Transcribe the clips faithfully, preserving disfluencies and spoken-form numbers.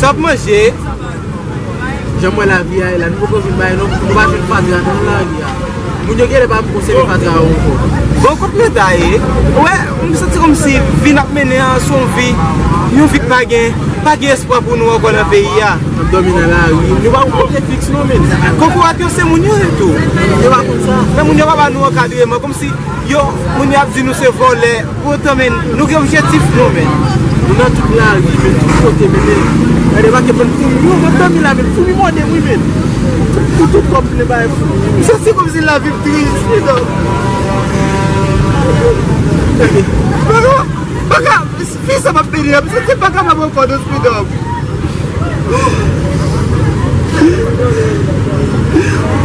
Ap manje. Jan m wè lavi a ye la, nou poko vin bay non, nou pa jwenn fatra nan lari a. Moun yo genlè pa konsève fatra yo ankò. Bon, kot Leta ye? Ou wè, m santi kòmsi vi n ap mennen an se yon vi, yon vi k pa gen, pa gen espwa pou nou ankò nan peyi a. N ap dòmi nan lari, nou pa gen kote fiks non, men. Kokorat yo se moun yo ye tou. Yo pa konn sa. Men moun yo pa ba nou ankadreman, kòmsi yo, moun yo ap di nou se vòlè. Poutan, men, nou gen objektif nou, men. Nou nan tout lari, men, tout kote, men, men. Gade, pa gen bann foumi, yo, m ap dòmi la, men, foumi mòde m, wi, men. Tout, tout kò m plen bagay foumi. M santi kòmsi lavi m tris, freedom. Baka, baka, fi sa m ap pede a, m santi m pa kapab ankò, non, freedom.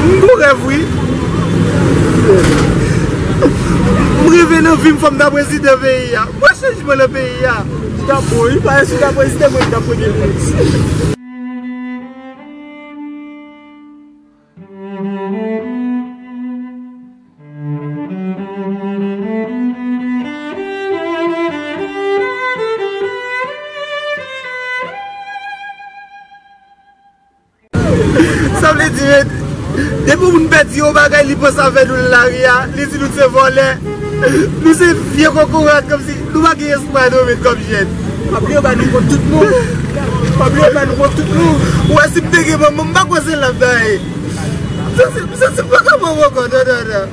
M gon rèv, wi. M reve nan vi m, fò m ta prezidan peyi a. M wè chanjman nan peyi a. Li t ap bon, wi. Parèske li ta prezidan, mwen, li t ap premye minis. Sa vle di, men, depi yon moun pèdi yon bagay, li panse avè nou nan lari a, li di nou se vòlè, nou se vye kokorat, kòmsi nou pa gen espwa, non, men, kòm jèn. Pa bliye yo ba nou kont tout nou. Pa bliye yo ba nou kont tout nou. Ou wè, si m te gen manman, m pa kwè se la m ta ye. Sa se, sa se pa ka manman ankò, non, non, non.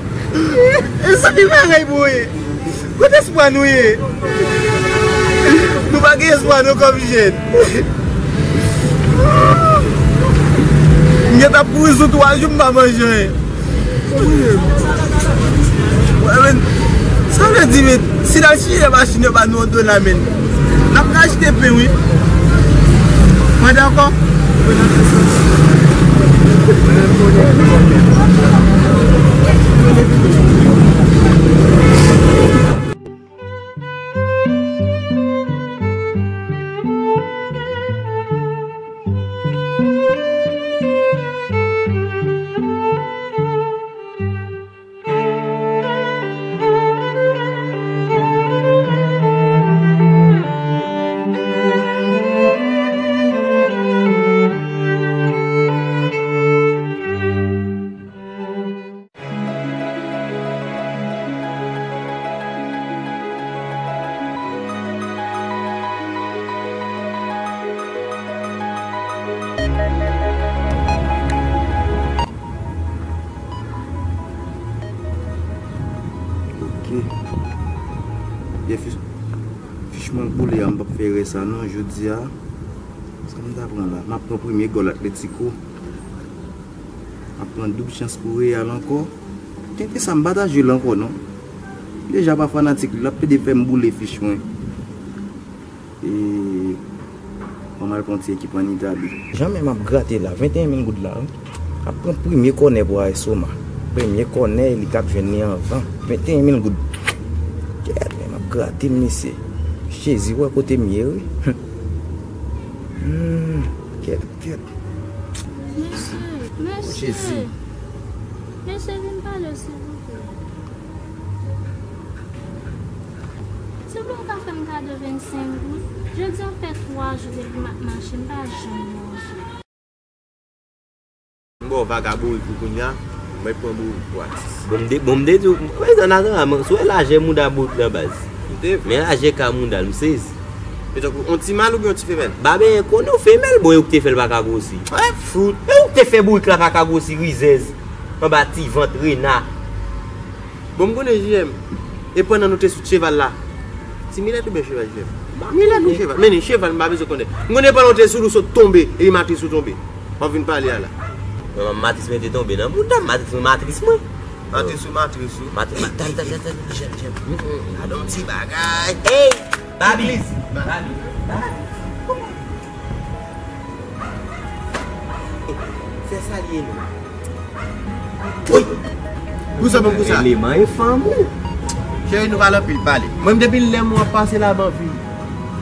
E sa ki bagay pou ye? Kote espwa nou ye? Nou pa gen espwa non kòm jèn. M gentan ap kouri sou twa jou m pa manje anyen. Wè, men, sa vle di, men, si n al chire machin yo ba nou yon dola, men, n ap ka achte pen, wi. Mande ankò. Ok. Byen, fich, fich mwen boule a, m p ap fè erè sa non, jodi a. Sa m ta pran la? M ap pran premye gòl Atletico. M ap pran doub chans pou Real ankò. Tenten sa m pa ta jwe l ankò non. Deja pa fanatik li, l ap plede fè m boule fich mwen. E, ban m al pran ti ekip ann Itali. Jan men m ap grate la, venteyen mil goud la, wi. Ap pran premye kònè pou AS Roma. Premye kònè, li k ap jwenn li anvan. Venteyen mil goud. Kèt, men m ap grate l, mesye. Jezi wè kote m ye, wi. Hmm, kèt, kèt. Mesye, mesye. Jezi. Mesye, vin pale, silvouplè. Silvouplè, ou ka fè m kado vennsenk goud? Jodi a fè twa jou depi m ap mache, m pa janm manje. M ba w vaga bourik ou kounye a, mwen pran bourik pou atis. Bon, m te, bon, m te di w, prezidan Nathan, si w wè lajè mouda bourik la baz. M te vle. Men lajè ka mouda l, m sezi. Petèt ou on ti mal oubyen on ti femèl? M pa byen konnen w femèl, bon, e ou k te fè l pa ka gwosi. Wè, fout. E ou k te fè bourik la pa ka gwosi, rizèz. Anba ti vant, rena. Bon, m konnen J M. E pandan nou te sou cheval la. Ti milèt oubyen cheval, J M? Milèt ou cheval? Men ni cheval, m pa bezwen konnen. M konnen pandan w te sou l, ou sot tonbe, epi matris ou tonbe. W ap vin pale a la. Mwen, matris mwen te tonbe nan mouda m, matris mwen, matris mwen. Matris ou, matris ou. Matris, ma-, tande, tande, tande, J M, J M. Gade yon ti bagay. Ey! Babi! Babi! Babi! Fè sa l ye non. Wi. Pou sa, ban m pou sa. Eleman e fanm ou. Cheri, nou pale anpil, pale. Mwen, depi lè m wè w ap pase la, m anvi.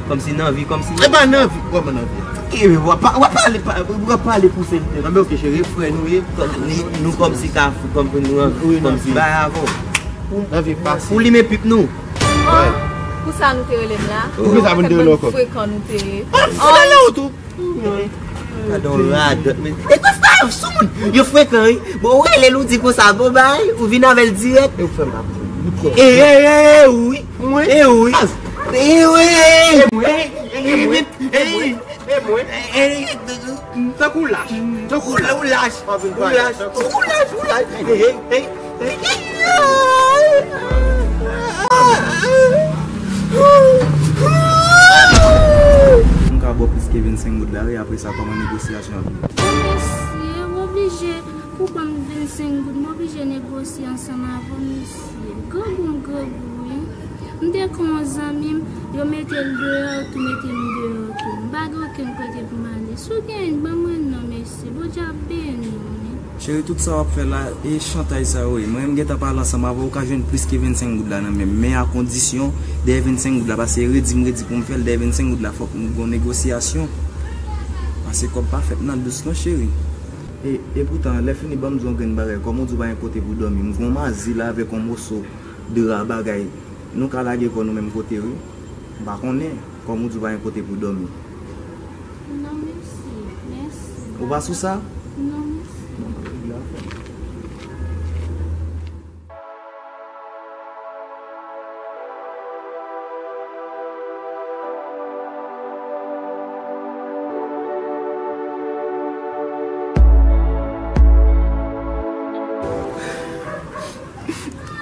Kòmsi nan vi, kòmsi. E pa nan vi, kòman nan vi? E, w ap pa-, w ap pale, pa-, w ap pale pou sèl tèt. Anben, ok, cheri, frè nou ye. Kòm, nou, nou kòmsi ka, kòm nou anvi, kòmsi bay avè w. Nan vi pase. Pou limen pip nou. An, pou sa nou te rele m la? Pou ki sa pou n te rele w ankò? Frekan nou te ye. An, fou nan ou tou. Gade yon radòt, men. E kòf pa yo sou moun. Yo frekan, wi. Bon, ou rele l, ou di konsa, bon, bay, ou vin avè l dirèk. E ou fè m ap. E, e, e, e, wi. Mwen? E, wi. E, wi. E, mwen? E, mwen? E, mwen? E, mwen? E, e, tankou lach. Tankou lach. Ou lach. Ou lach, ou lach. E, e, e. M ka ba w plis ke vennsenk goud la, wi, apre sa, kòman negosyasyon ap ye? Mesye, w oblije, pou ban m vennsenk goud, m oblije negosye ansanm avè w, mesye. Grangou m grangou, wi. M te kon yon zanmi m, yo mete l deyò, yo tou mete m deyò tou. M pa gen okenn kote pou m ale. Si w gen, ban mwen non, mesye. Bondye ap beni w, wi. Cheri, tout sa w ap fè la, e chantaj sa yo ye. Mwen, m gentan pale ansanm avè w, ou ka jwenn plis ke vennsenk goud la nan men m. Men a kondisyon, dèyè vennsenk goud la, paske redi m redi pou m fè l, dèyè vennsenk goud la, fòk nou gen yon negosyasyon. Paske kòb pa fèt nan dous non, cheri. E, e poutan, lè fini, ban m di w yon grenn bagay. Kòm ou di w pa gen kote pou dòmi, m gen yon mazi la avèk yon moso dra bagay. Nou ka lage kò nou menm kote, wi. M pa konnen, kòm ou di w pa gen kote pou dòmi. Non, mèsi. Mèsi. Ou pa sou sa? Non, mèsi. Bon, règle afè.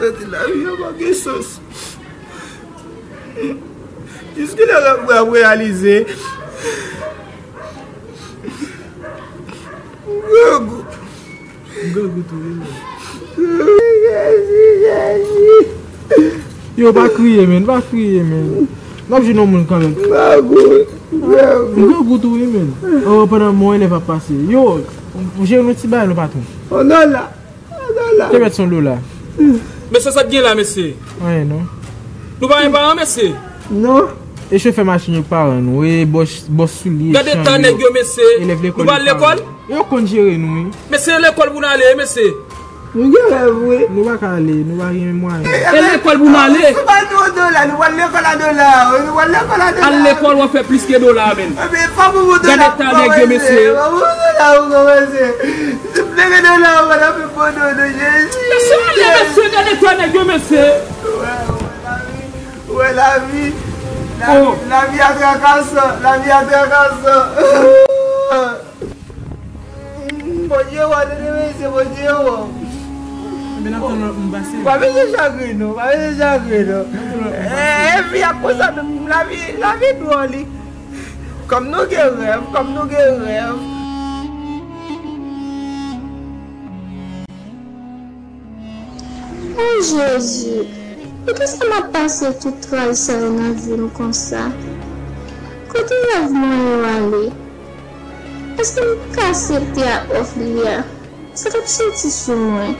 Tande, lavi an pa gen sans. Jiskilè lè m ap reyalize. Grangou. Grangou tou, wi, men. Yo, pa kriye, men, pa kriye, men. N ap jwenn yon moun kanmenm. Grangou. Grangou. Grangou tou, wi, men. Oh, pandan mwen, lè pa pase. Yo, jere nou ti bagay, nou patwon. On a la. Te mèt son dola. Mesye, sa k gen la, mesye? Anyen non. Nou pa gen paran, mesye? Non. E chofè machin yo k paran nou, e bòs, bòs soulye, gade eta nèg yo, mesye. Nou pa al lekòl? Yo konn jere nou, wi. Mesye, lekòl pou n ale, mesye. Nou gen rèv, wi. Nou pa ka ale, nou pa gen mwayen. E lekòl pou n ale? Nou pa al lekòl a dola, nou pa al lekòl a dola. Al lekòl, w ap fè plis ke dola, menm. Gade eta nèg yo, mesye. Mesye, ale, mesye, gade eta nèg yo, mesye. Wè lavi. Lavi, lavi a trakasan, lavi a trakasan. Bondye wè, tande mesye, Bondye wè. Pa bezwen chagren non, pa bezwen chagren non. Eh, vi ap konsa menm, lavi, lavi dwòl wi. Kòm nou gen rèv, kòm nou gen rèv. O Jezi, poukisa m ap pase tout tray sa yo nan vi m konsa? Kote rèv mwen yo ale? Èske m ka aksepte ak òf li a? Sa k ap soti sou mwen?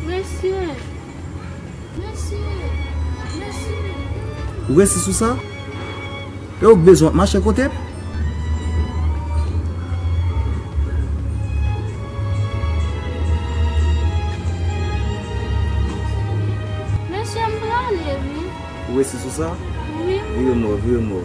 Mesye! Mesye! Mesye! Ou resi sou sa? E ou k bezwen w ap mache kote m? Mesye, m prale wi. Ou resi sou sa? Wi. Vire mò, vire mò.